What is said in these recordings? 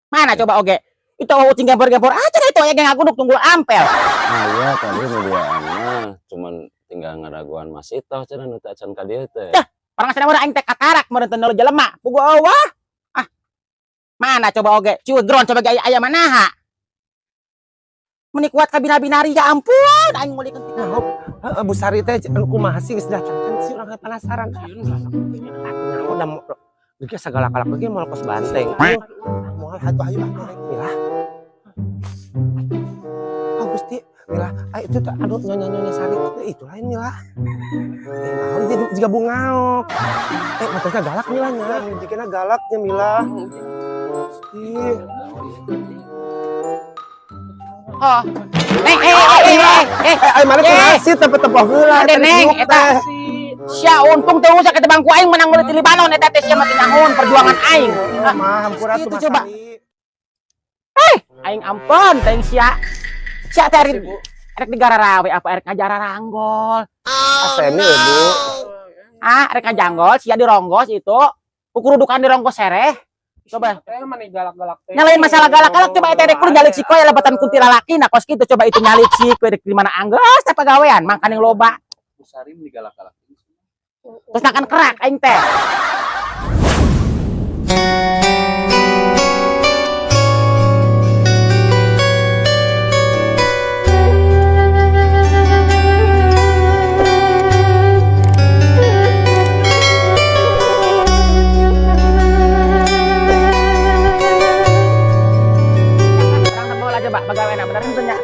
Mana coba oge? Itu ucing gempor-gempor aja itu ya geng aku tunggul ampel. Nah iya, tadi nu duaan mah cuman tinggal ngaraguan Mas Itoh cenah nu teu acan ka dieu teh. Dah. Orang sana mah aing teh katarak meureun teu jelema. Pugu eueuh. Ah. Mana coba oge? Ciwegron coba ge aya manaha? Meni kuat ka bina-binari, ya ampun, aing meulikeun ti. Nah, heeh, Bu Sari teh anu kumaha sih geus datang kan sih, urang penasaran. Atuh nyaho da geus sagalak-galak ge moal kos banteng. Moal atuh, hayu ah goreng Mila. Oh Gusti, Mila, ah itu tuh aduh nyonya-nyonya Sari itu lain Mila. Eh, naon jadi jiga bungaok. Eh, matanya galak Mila nya, jigana galaknya Mila. Gusti. Oh. Eh eh eh eh eh eh. Eh, ai mana Eh. kumaha sih tempe-tempe heula. Ade, Neng, eta. Sia untung teu usah ke bangku aing menang meuli ti Libanon eta teh sia mah naon perjuangan aing. Ah, mah hampura Itu tuh Mas coba. Sari. Aing ampun teuing sia. Sia teh rek rek digararawe apa erek ngajararanggol. Asemi ya, Bu. Ah, rek ngajanggol sia dironggos itu. Ukurudukan dironggos sereh. Coba. Teh mani galak-galak teh. Nyalain masalah galak-galak coba eta rek kudu nyalik si koe lebatan kunti lalaki nah kos kitu coba itu nyalik si koe rek di mana anggeus teh pagawean mangkaning loba. Bu Sari meni galak-galak. Terus nakan kerak aing teh. Urang teh bola coba pagawean bener henteu nya.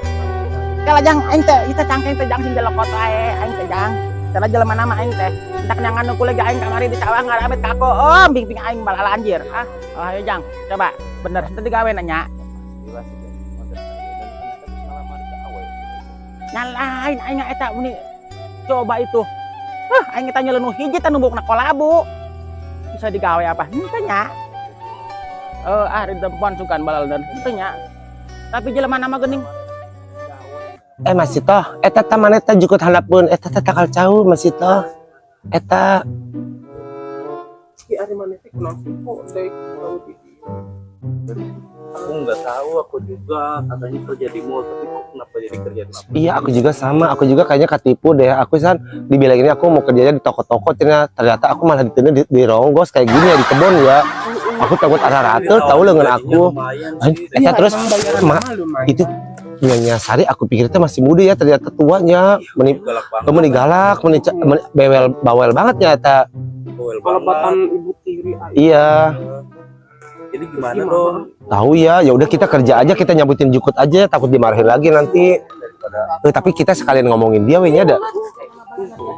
Kala jang aing teh ieu teh cangkeng teh jang sing jelekot wae aing teh jang. Cara jelema nama aing teh. Entak nyangan nu kuleg aing kamari di sawah ngaramit kako. Oh, bing-bing aing malah anjir. Ah, oh, ayo jang, coba bener henteu digawe nanya. Jelas sih, dan kan eta geus ngalamar ka awe. Nyalain aing eta meni coba itu. Hah, aing eta nyelenuh hiji teh numbukna kolabu. Bisa digawe apa? Henteu nya. Eh, ah di depan sukan balal dan henteu nya. Tapi jelema nama geuning. Eh Mas Itoh, eta teh mana teh jukut handapeun, eta teh takal cau Mas Itoh. Eta Si ari maneh teh kunaon sih kok dek tahu di Aku nggak tahu, aku juga katanya kerja di mall, tapi kok kenapa jadi kerja di sini? Iya, aku juga sama, aku juga kayaknya ketipu deh. Aku kan dibilang ini aku mau kerjanya di toko-toko, ternyata ternyata aku malah diterima di ronggos kayak gini ya di kebun ya. Aku takut ada ratu tahu dengan aku. Lumayan sih. Eta terus ma ma, itu Nyonya Sari aku pikir teh masih muda ya, ternyata tuanya. Meni Galak banget. meni galak, meni, meni bewel bawel banget ya eta. Bawel kalau banget. batan ibu tiri aing. Iya. Jadi gimana dong? Tahu ya, ya udah kita kerja aja, kita nyambutin jukut aja, takut dimarahin lagi nanti. Daripada Eh, tapi kita sekalian ngomongin dia we nya ada.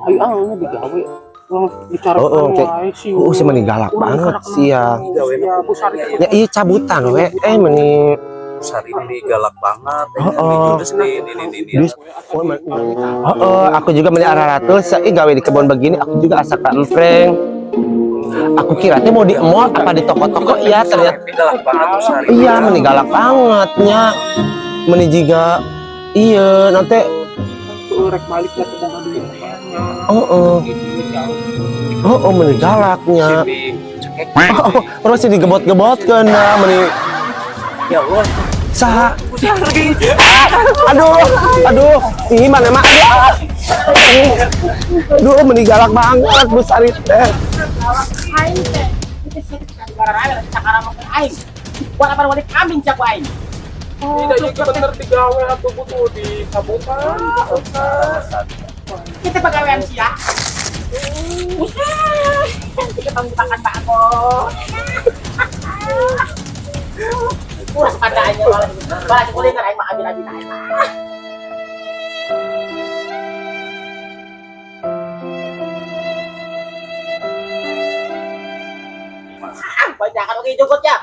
Ayo ah nya digawe. Urang bicara Oh, oh, kayak- wae sih. Oh, si meni galak banget sih ya. Ya, Bu Sari teh. Ya iya cabutan we. Eh meni Sari ini galak banget. Oh, oh. Ini judes nih, ini. Dus. Oh, oh, oh, aku juga meni arah ratus, ih gawe di kebun begini, aku juga asa empreng. Aku kira teh mau di mall apa di toko-toko, iya ternyata Tapi galak banget Bu Sari. Iya meni galak banget nya. Meni juga iya nanti Tuh, rek balik lah ke boga duit nya. Oh oh Duit jauh. oh, oh meni galaknya. Sini, cekek. Oh, oh, terus digebot-gebotkeun nah meni Ya Allah. Saha? Aduh, aduh, ini mana mah? Aduh, Ih. Aduh, meni galak banget Bu Sari teh. Aing teh itu sih digararawe cakaramokeun aing. Buat apa wali kambing cak aing. Tidak juga bener digawe atuh butuh di cabutan. Kita pegawaian sia. Kita makan bako. Kurang pada aing malah malah boleh kan aing mah ambil aing mah. Ah, banyak kan oke jokot ya.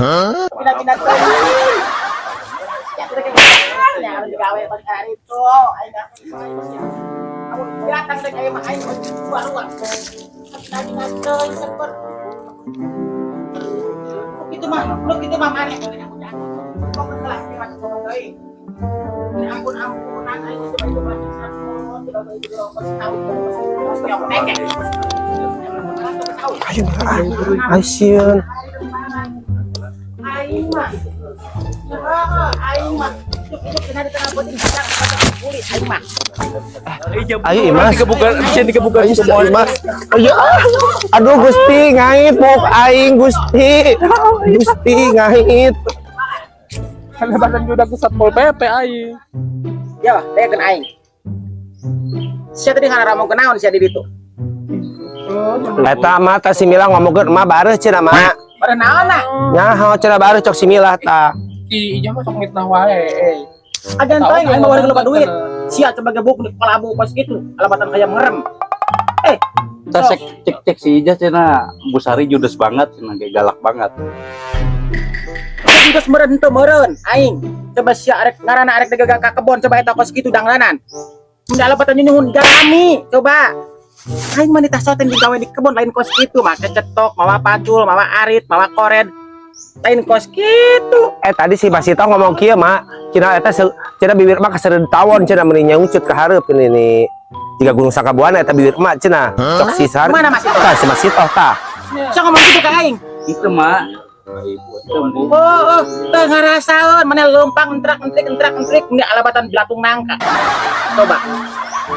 Pindah-pindah tuh. Ya, kita kayak ya, harus digawe balik hari itu. Aing kamu datang deh kayak mah aing luar luar. Pindah-pindah tuh seper. Itu mah, lu gitu mah mana? Kok kelas di masuk ke deui. Ampun ampunan aing coba itu mah Ayo, ah, ayo sieun. Aing mah. Heeh, aing mah. Cuk cuk cenah di tengah peuting jang kuli aing mah. Ayo Imas. Dikebukan, bisa dikebukan Ayo semua. Imas. Ayo ah. Aduh Gusti ngait buuk aing Gusti. Gusti ngait. Karena badan juga ke Satpol PP aing. Yo, dengekeun aing. Sia tadi ngaramong naon sia di ditu? Eta mah tah si Mila ngomongkeun emak bareuh cenah mah. Pada naon nah? Nyaho cenah bareuh cok si Mila tah. Ki ija mah sok mitnah wae. Eh. Agan teuing aing mah warga loba duit. Sia coba gebuk di kolabu kos kitu, alabatan hayam ngerem. Eh, Kita cek cek cek si Ijah cenah Bu Sari judes banget cenah, kayak galak banget. Geus meureun henteu meureun aing. Coba sia arek ngaranna arek digaga ka kebon, coba eta kos kitu dangdanan. Mun alabatan nyuhun jalani, coba. Aing mah nitah soten digawe di kebon lain kos kitu, make cetok, mawa pacul, mawa arit, mawa kored. Lain kos kitu. Eh, tadi si Masito ngomong kieu mak, cenah eta cenah bibir emak kasereud tawon cenah, meni nyaucut ka hareup ini nih. Jika Gunung Sangkabuana eta bibir emak cenah. Cok si Sari. Mana Masito? Tah si Masito tah. Sok ngomong gitu ke aing. Itu mak. Itu, Bu. Oh, teu ngarasaeun mana leumpang entrak entrik entrak entrik ini alabatan belatung nangka. Coba.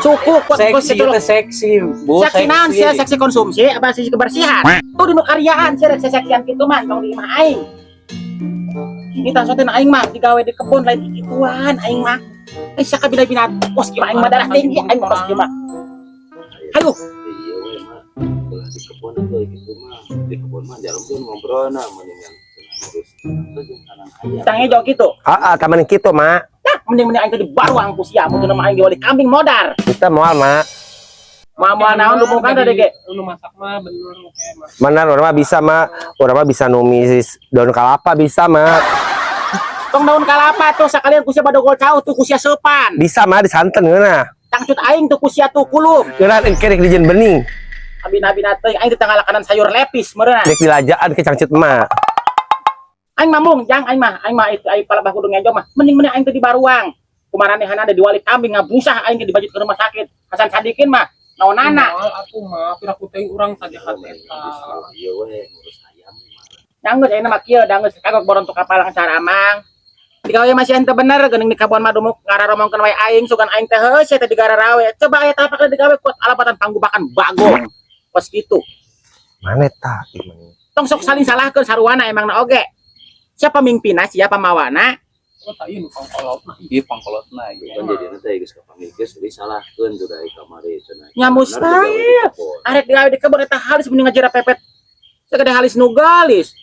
Suku kuat kos Seksi kitu. itu seksi, Bu. Seksi naon sia, seksi konsumsi apa sisi kebersihan? Tuh di nu karyaan sia rek seksian kitu mah tong di imah aing. Kita soten aing mah digawe di kebun lain kikituan aing mah. Eh, sia kabina-bina kos kieu aing mah darah tinggi aing mah kos kieu mah. Hayu, Iya we mah. Ulah di kebun aja gitu mah. Di kebun mah jarumkeun ngobrolna mendingan cenah ngurus itu jeung tanang ayam. Tangnya jauh gitu. Heeh, taman kitu mak. Nah, mending mending aing teh di baruang ku sia mun mah aing diwali kambing modar. Kita moal mak. Moal naon dukungan tadi ge. Lu masak mah bener kayak mas. Mana urang mah bisa mak. Urang mah bisa numis daun kelapa bisa mak. Tong daun kalapa tuh sakalian ku sia badogol cau tuh ku sia seupan. Bisa mak disanten ngeunah. Cangcut aing tuh ku sia tuh kulum. Ngeunah engke rek dijieun bening. Abina-abina teuing aing teh ngalakanan sayur lepis meureunna. Rek dilajaan ke cangcut emak. Aing mah mung jang aing mah itu aing palebah kudu ngejo mah. Mending mending aing teh di baruang. Kumaranehanna ada diwali kambing ngabusah aing teh dibajut ke rumah sakit. Hasan Sadikin mah naonana. Moal atuh mah piraku teuing urang sajahat eta. Iya we ngurus ayam mah. Danggeus ayeuna mah kieu danggeus kagok borontok kapalang caramang. Digawe masih ente bener geuning di kabon mah dumuk ngararomongkeun wae aing sugan aing teh heuh sia teh digararawe. Coba aya tapak digawe kuat alabatan panggubakan bagong. Kos kitu. Mana tah? Tong sok saling salahkeun saruana emangna oge. Siapa mimpina, siapa mawana? Oh, tak ieu nu pangkolotna. Iya pangkolotna ieu. Kan jadina teh geus kapanggih geus disalahkeun tuh dari kamari cenah. Nya mustahil. Arek digawe di kebon eta halis mending ngajera pepet. Sagede halis nu galis.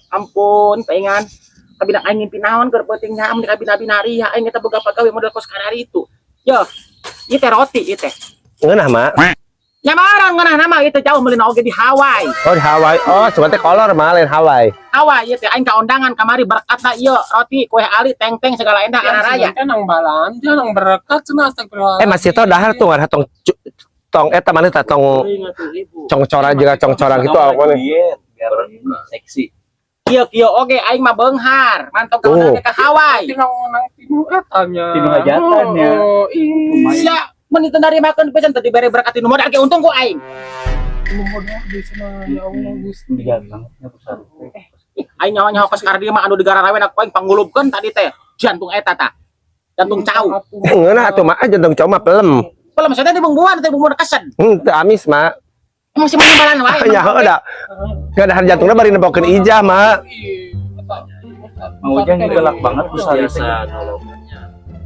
Ampun, paingan. Kabina aing ngimpi naon keur peuting nya amun kabina-bina ria aing eta boga pagawe model kos karari itu. Yo, ieu teh roti ieu teh. Ngeunah mak. Nya marang ngeunah nama ieu teh jauh meulina oge di Hawaii. Oh di Hawaii. Oh sebenarnya kolor mah lain Hawaii. Hawaii ieu teh aing ka undangan kamari berkatna ieu roti kue ali teng-teng segala endah raya. Teh nang balanja nang berkat cenah astagfirullah. Eh, masih tau dahar tuh nggak tong tong eta mana tah tong congcoran juga congcoran gitu apa nih? Diet biar seksi. Kieu kieu oge aing mah beunghar, mantap ka Oh. undangan ke Hawaii. Tinu nang tinu eta nya. Tinu hajatan nya. Oh, ih. Sia mun itu narimakeun pisan teu dibere berkat tinu modal ge untung ku aing. Tinu modal di sana ya Allah Gusti. Digantengnya Bu Sari. Ih, aing nyawa-nyawa kos kardi mah anu digararawe ku aing panggulubkeun tadi teh. Jantung eta tah. Jantung cau. Ngeunah atuh mah jantung cau mah pelem. Pelem maksudnya di bumbuan teh bumbuan kesen. Teu amis mak. Emang si menimbalan wae. Ya udah. Gak ada jantungnya bari nempokeun ijah mak. Mang Ujang galak banget Bu Sari teh. Biasa nolongannya.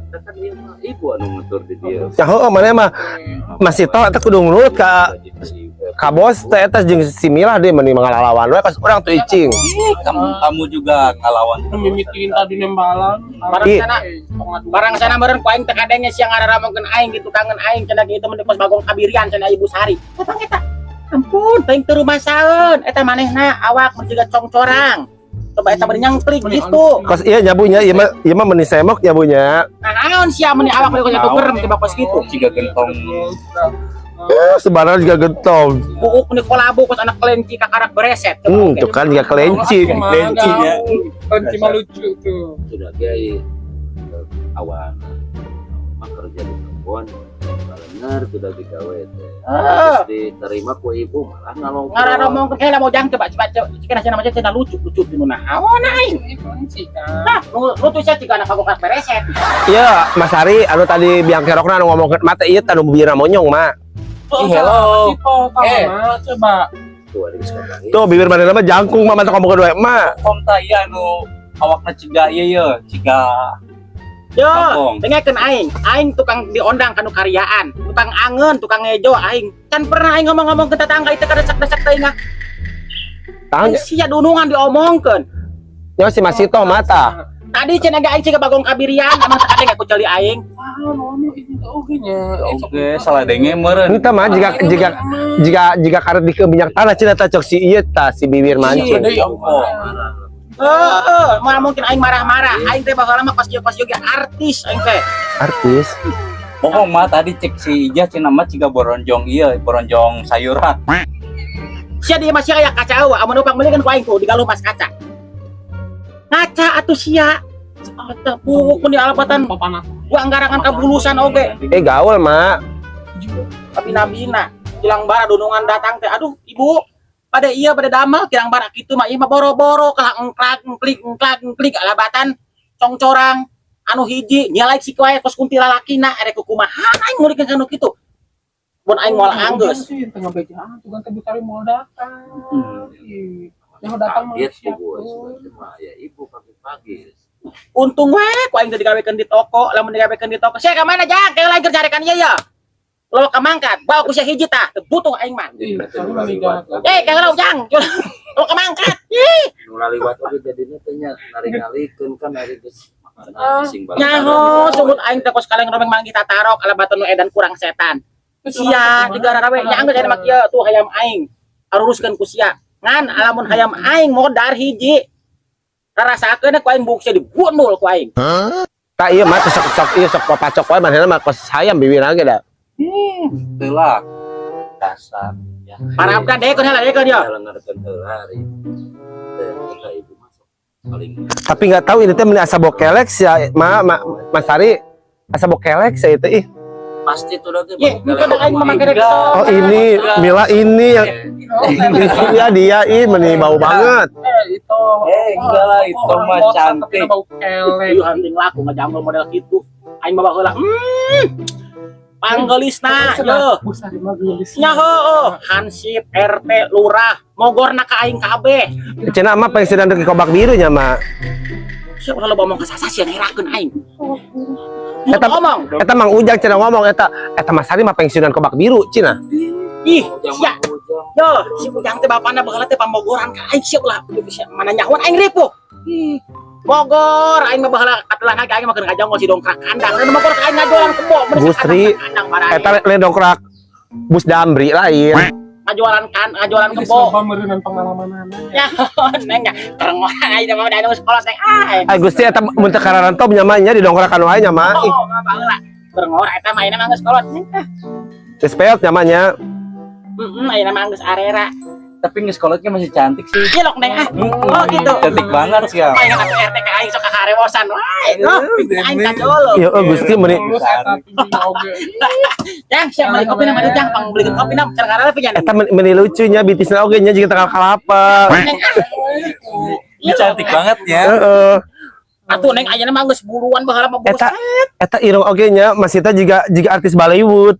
Kan ieu mah ibu anu ngatur di dieu. Ya heueuh mana mah masih tau eta kudu nurut ka bos teh eta jeung si Milah deh mending ngalawan we pas urang tuh icing. Ih, kamu kamu juga ngalawan. Mimitiin tadi nembalan. Barang Ih. sana barang sana meureun ku aing teh kadenge siang ngararamongkeun aing gitu kangen aing cenah gitu mun di pos Bagong Kabirian cenah Ibu Sari. Eta eta. Ampun, teuing teu rumasaeun. Eta manehna awak mun jiga congcorang. Coba eta bari nyangprik gitu. Kos iya nyabunya ieu mah meni semok nyabunya. Nah, naon sia mun awak bari kos gerem coba kos gitu. Jiga gentong. Eh, sebenarnya juga gentong. Buuk ni kolabu kos anak kelenci kakarak bereset. Coba oke. Tuh kan juga kelenci. Kelenci ya. Kelenci mah lucu tuh. Sudah ge awan. Mah kerja di kebun. Bener tidak digawe teh. Ah. Terus diterima ku ibu malah ngalongkrong. Ngaran ngomong ke mau jang, coba coba coba cik nasi namanya cenah lucu lucu di mana naon aing. Kunci kan. Nah, lucu sia jika anak aku bereset. Iya, Mas Ari, anu tadi biang kerokna anu ngomong mata ieu anu bibirna monyong, Mak. Tuh, Ih, hello. Sito, Eh. mah coba. Tuh ada geus kapanggih. Tuh bibir mana mah jangkung mah mantap ngomong kedua, Mak. Kom ta ieu anu awakna ciga ieu ye, ciga Yo, Kampung. dengekeun aing. Aing tukang diondang kanu karyaan, tukang angen, tukang ngejo aing. Can pernah aing ngomong-ngomong ke tetangga itu kadesak-desak teuing ah. Tang, Sia dunungan diomongkeun. nyawa si Mas Sito mata. Tadi cenah ge aing siga bagong kabirian, emang teu kadenge ku ceuli aing. Wah, ngomong ini tuh oge nya. Oke, salah denge meureun. Entah mah jika jika jika jika karet di minyak tanah cenah tah cok si ieu tah si bibir mancing. Iya, Oh. Heeh, mana mungkin aing marah-marah. Aing teh baheula mah kos kieu ge artis aing teh. Artis. Bohong mah tadi cek si Ijah cenah mah ciga boronjong ieu, boronjong sayuran. Sia dia masih aya kaca eueuh, amun upang meuli kan ku aing tuh digaluh pas kaca. Ngaca atuh sia. Atuh buuk mun di alapatan Papanas. gua anggarangan kabulusan oge. Eh gaul, Mak. Tapi nabina kilang bara dunungan datang teh, aduh ibu pada iya pada damel kilang bara kitu mah ieu mah boro-boro kalah engklak engklik engklak engklik alabatan congcorang anu hiji nyalaik si wae kos kunti lalakina erek kumaha aing mulikeun kanu kitu mun aing moal anggeus. Sih, tengah bejaan tuh kan teh cari mau datang. Ih, yang datang mah Kaget siap ku gua tuh. sebenarnya mah ya ibu pagi-pagi. Untung we ku aing teh digawekeun di toko. Lamun digawekeun di toko sia ka mana jang kayak lain kerja rekan ieu ya lo kamangkat bawa ku sia hiji tah teu butuh aing mah. Jadi Ih, teh soalnya nu lagi laliwat galak. Eh kang jang lo kamangkat ih. Nu laliwat oge jadinya teh nya narik-narikeun kan ari geus Ah, sing Nyaho sungut aing teh kos kaleng romeng manggih tatarok alabatan nu edan kurang setan. Sia di gararawe nya anggeus aya mah kieu tuh hayam aing. Aruruskeun ku sia. Ngan alamun hayam aing modar hiji. Rarasakeun ku aing buuk sia digundul ku aing. Tah ieu mah teh sok sok ieu sok papacok wae manehna mah kos hayam bibirna ge da. Teu lah. Dasar. Ya. Parabkan dekeun heula dekeun yo. Ngarkeun heula ari. Teh eta ibu masuk paling. Tapi nggak tahu ini teh meni asa bokelek ya, ma, ma Mas Ari asa bokelek saya itu ih. Pasti tuh teh. Ye, engke aing mah make Oh ini Mila ini yang ya dia ih meni bau banget. Eh, itu. Eh, enggak lah, itu mah cantik. Bau kelek. Ieu hunting laku ngajanggal model kitu. Aing mah baheula. Panggelisna yo. Bu Sari mah geulis. Nya heueuh, Hansip, RT, lurah, mogorna ka aing kabeh. Cenah mah pensiunan dari kobak biru nya mah. Sia ulah loba omong ka sasa sia ngerakeun aing. Eta Ngomong. eta Mang Ujang cenah ngomong eta eta Mas Ari mah pensiunan kobak biru cenah. Ih, sia. Yo, si Ujang teh bapana baheula teh pamogoran ka aing sia ulah sia mana nyahoan aing ripuh. Bogor aing mah baheula katelah ge aing mah keur ngajongol si dongkrak kandang. Dan Bogor ka aing ngajualan kebo mun Gusri, kandang barang. Eta lain dongkrak bus Damri lain. Ngajualan kan ngajualan Ini kebo. loba meureunnan pengalamanana. Ya, neng ya. Terengah aing mah udah sekolah teh. Ah, Ay Gusti eta mun teu kararantob nya mah nya di dongkrakan wae nya mah. Ih, oh, baheula. Terengah eta mah ayeuna mah geus kolot. geus peot nya mah nya. Heeh, ayeuna mah geus arera. Tapi geus kolotnya masih cantik sih. Iya lok neng ah. Oh gitu. Cantik banget sih ya. Aing atuh RT ka aing sok kakarewosan wae. Loh, aing kajolo. Iya euy Gusti meni Lulus eta tinggi oge. Jang, siap beli kopi nama jang, pang beli kopi nam, cara ngarana pijan. eta meni lucunya bitisna oge nya jiga tangkal kalapa. Ini cantik banget ya. Heeh. Atuh neng ayeuna mah geus buluan baheula mah Eta eta irung oge nya Mas Ita juga jiga artis Bollywood.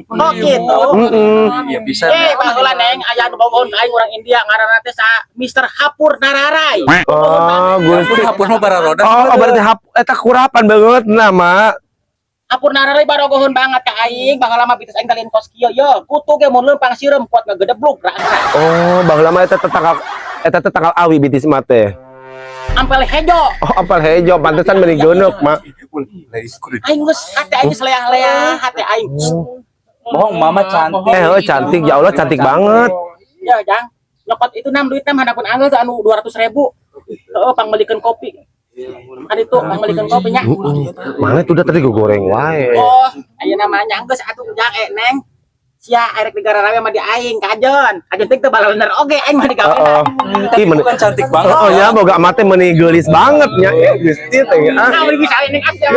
Oh gitu. Heeh. Ya bisa. Eh, baheula neng aya nu bogohon ka aing urang India ngaranna teh sa Mr. Hapur Nararai. Oh, Gusti. Hapur mah bara roda. Oh, oh berarti hap eta kurapan banget nama. Hapur Nararai barogohon banget ka aing, baheula mah bitus aing talin kos kieu ye. Kutu ge mun leumpang sireum kuat ngagedebluk gerak-gerak. Oh, baheula mah eta tetanggal eta tetanggal awi bitis mah teh. Ampel hejo. Oh, ampel hejo pantesan meni geunuk mah. Aing geus hate aing geus leah-leah hate aing. Bohong, mama cantik. Eh, oh, cantik ya Allah cantik banget. Ya, Jang. Nyokot itu nam duit nam handapun angel tuh anu 200 ribu. Heeh, pangmelikeun kopi. Kan itu pangmelikeun kopi nya. Heeh. Mana tuh udah tadi gue goreng wae. Oh, aya namanya geus atuh Jang eh Neng. Sia arek negara rawe mah di aing kajon. Kajon teh teu balabener oge aing mah digawe. Heeh. Ih, Tapi kan cantik banget. Oh ya, boga mate meuni geulis banget nya. Eh, Gusti teh ah. Nah, beli bisa ini aja.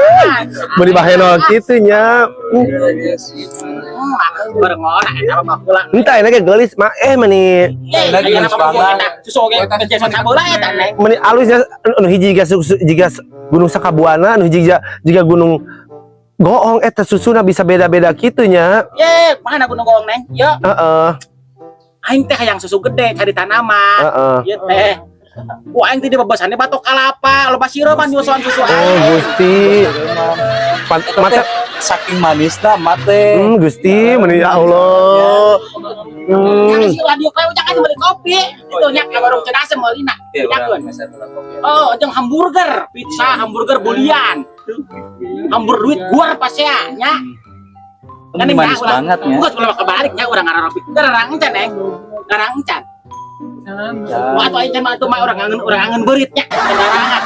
Meuni bahenol kitu nya. Bareng eta mah baheula. Entah ini ge geulis mah eh meuni Eh, Lagi aya gelis nama banget. eta susu oge Jason sabeula eta neng. Meuni alusnya anu hiji jiga susu jiga Gunung Sakabuana, anu hiji jiga Gunung Goong eta susuna bisa beda-beda kitu nya. Ye, mana Gunung Goong neng? Yo, Heeh, aing teh hayang susu gede cari tanaman. heeh. Ieu teh. Ku aing teh dibebesannya batok kalapa, loba sirupan nyusuan susu Oh, aing. Gusti. Eta Mata teh saking manisna mate. Gusti, meuni ya Allah. Jangan sih radio kayak jangan beli kopi. Itu nya ka warung Cedasem meulina. Ya, Bejakeun. urang meser heula kopi. Oh, jeung hamburger, pizza, hamburger bolian. Hambur duit guar pasea nya. Ini manis banget ya. Bukan ulah kebalik nya urang ngararapik. Ngarang encan neng. Ngarang encan. Wah, atuh aing mah atuh mah urang angeun beurit nya kendarangan.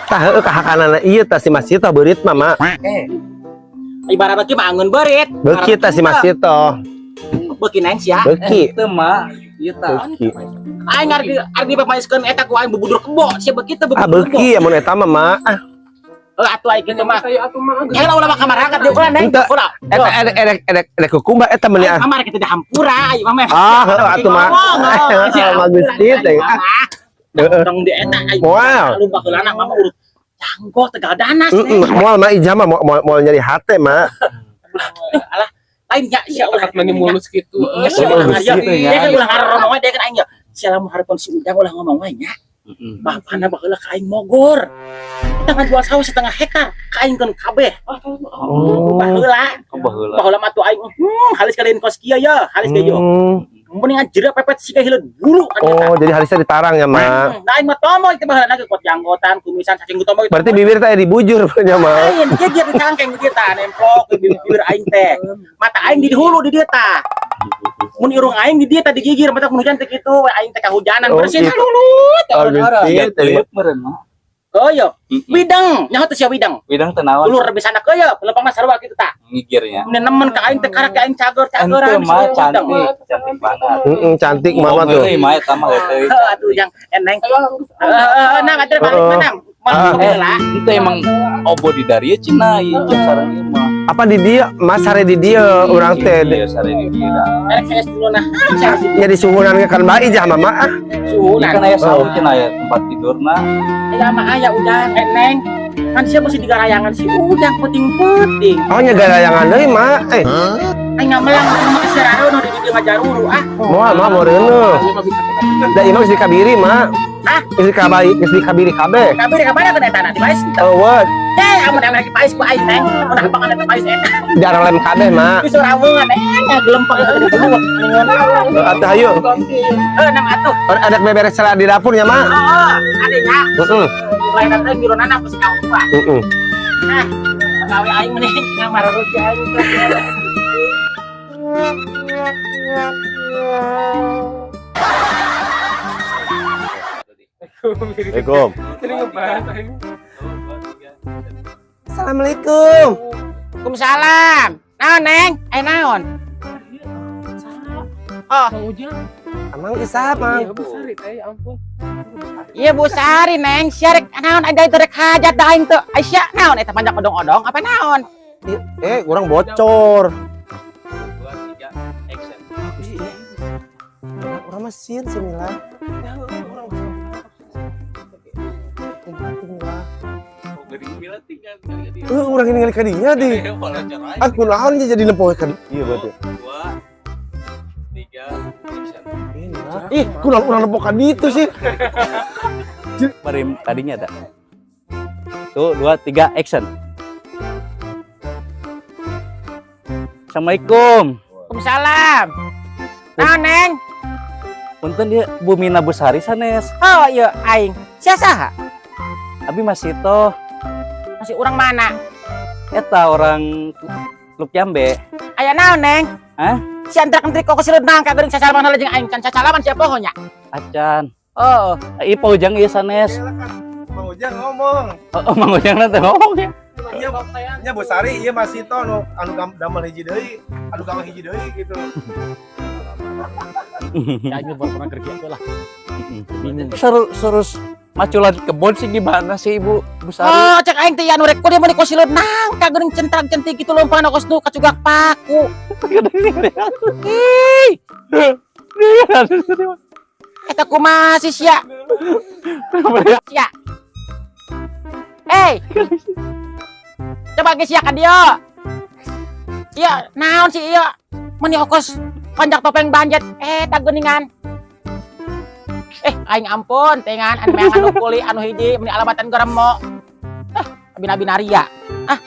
Tah heueuh kahakanana ieu tah si Mas Sito beurit mah, Mak. Ibarat mah angeun beurit. Beuki tah si Mas Sito. Beuki neng sia. Beuki. Teu mah ieu tah. Beuki. Aing arek arek dipapaiskeun eta ku aing bubudur kebo, sia beuki teh Ah bubudur kebo. beuki amun eta mah, Mak. Ah, Heuh atuh aing kitu mah. Saya atuh mah. Ya ulah mah kamar angkat dia ulah neng. Ente. Ulah. Eta edek edek edek edek kukumbah eta meuni ah. Kamar kita dihampura ieu mah. Ah, heueuh atuh mah. Mah Gusti teh. Ah, heeh. Dong di eta aing. Moal. Lu baheulana mama urut janggot Tegal Danas. Heeh, moal mah ijah mah moal nyari hate mah. Alah, lain nya sia ulah Mani mulus gitu. Sia ulah Gusti. ngarieu. Dia kan ulah ngarorong wae dia kan aing ya. Sia lamun hareupeun si Ujang ulah ngomong wae nya. Bapana baheula ka aing mogor. Kita ngajual sawah setengah hektar ka aing keun kabeh. Oh. Baheula. Oh, baheula. Baheula mah tuh aing halis kalian kos kieu ya, halis kieu yo. Mendingan jeura pepet siga hileud bulu kan eta. Oh, jadi halisnya ditarang ya, Mak. Nah, aing mah tomoy teh baheula ge kot janggotan, kumisan saking ku tomoy. Berarti bibir teh dibujur nya, Mak. Lain, dia dia dicangkeng di dia tah, nemplok di bibir aing teh. Mata aing di hulu di dia tah. Mun irung aing di dia tah digigir, mata mun hujan teh kitu, we aing teh kahujanan Oh, bersin gitu. halulut. Oh, Gusti. Ya teup meureun mah. Oh iya, widang, nyaho teh sia widang. Widang teh naon? Ulur bisa anak euy, lepangna sarua kitu tah. Ngigirnya. Mun nemen ka aing teh karak ka aing cager Ente cageran. mah cantik, cantik banget. Heeh, cantik mama tuh. Heureuy mah eta mah heueuy. Heuh atuh yang eneng. Heeh, nah atuh balik Heeh. mana? Ah. Mah Ente emang obo di darieu cenah ieu jeung sareng ieu mah. Apa di dia? Mas sare di dia urang teh. Iya, sare di dieu dah. Erek saya dulu nah. Nya disuhunan ge kan bae ijah mama ah. Ieu kan aya saung cenah aya tempat tidurna. Aya mah aya Ujang eneng. Kan sia masih digarayangan si Ujang penting-penting. Oh nya garayangan deui mah. Eh, Aing ngamelang mah sarareun di dieu ngajaruru ah. moal mah moreuneuh. Da ieu mah geus dikabiri mah. Hah? Geus dikabai, geus dikabiri kabeh. Kabiri ka mana kana eta di paes? Eueuh, Eh, amun amun lagi paes ku aing neng. Mun hampangan eta paes eta. jarang lem kabeh mah. Di suraweungan eh gelempeng di dulu. Atuh hayu. Eh, nam atuh. Ada beberes celah di dapur nya mah. Heeh, adenya. Heeh, Lain teh gironana aku sih kamu. heeh. Ah, gawe aing mending ngamararut aing. Assalamualaikum. Jadi ngebahas aing. Assalamualaikum. Waalaikumsalam. Naon, Neng? Eh, naon? Oh, Mang Ujang. Amang isap, Mang. Iya, Bu Sari teh, ya ampun. iya Bu Sari, Neng. Sia rek naon ada itu rek hajat da aing teu. Aisyah naon eta panjang odong-odong apa naon? Eh, kurang bocor. 2 3 action. Urang mah sieun sih Mila. Urang ini ningali kadinya di. Ah, kunaon jadi nempo ka dieu berarti. 2 3 action. Ih, kunaon urang nempo ka ditu sih. Bari tadinya ada. 1 2 3 action. Assalamualaikum. Waalaikumsalam. Naon, Neng? Punten dia Bu Mina Bu Sari sanes. Oh, iya aing. Sia saha? Abi masih toh Masih urang mana? eta orang Luk Jambe. Aya naon, Neng? Hah? Si antrak-antrik kok sileud nangka geuring sasalaman heula jeung aing can sasalaman sia poho nya. Acan. Oh, Ih, Pak Ujang ieu sanes. Mang Ujang ngomong. Oh, Mang Ujang nanti ngomong ya. Iya, nya Bu Sari, iya masih to anu anu damel hiji deui, anu gawe hiji deui gitu. Ya ini baru pernah kerja tuh lah. Bingung. Seru terus maculan kebun sih gimana sih, Ibu Bu Sari? Oh, cek aing teh anu rek kudu meuni kosileut nangka geuning centang centik gitu lompat kos nu kacugak paku. Ih, eta kumaha sih sia? Sia. Hey. Coba ge sia ka dieu. Iya, naon sih ieu? Meuni okos panjak topeng banjet eta geuningan. Eh, aing ampun, tengan anu meangan nu kuli anu hiji meuni alamatan geremo. Ah, abina-abina ria. Ah,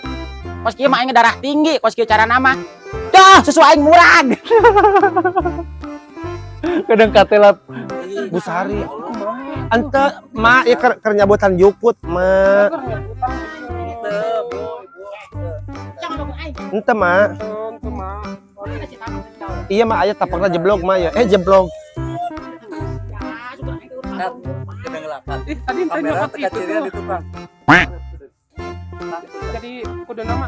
kos kieu mah aing darah tinggi, kos kieu carana mah. Dah, susu aing murag. Kadang katela. Bu Sari. Ente ma ya keur nyabutan jukut ma. Ente ma. Iya ma, aya tapakna jeblok ma ya. Eh, jeblok. Ih, tadi ente nyokot itu tuh. Jadi kudu nama.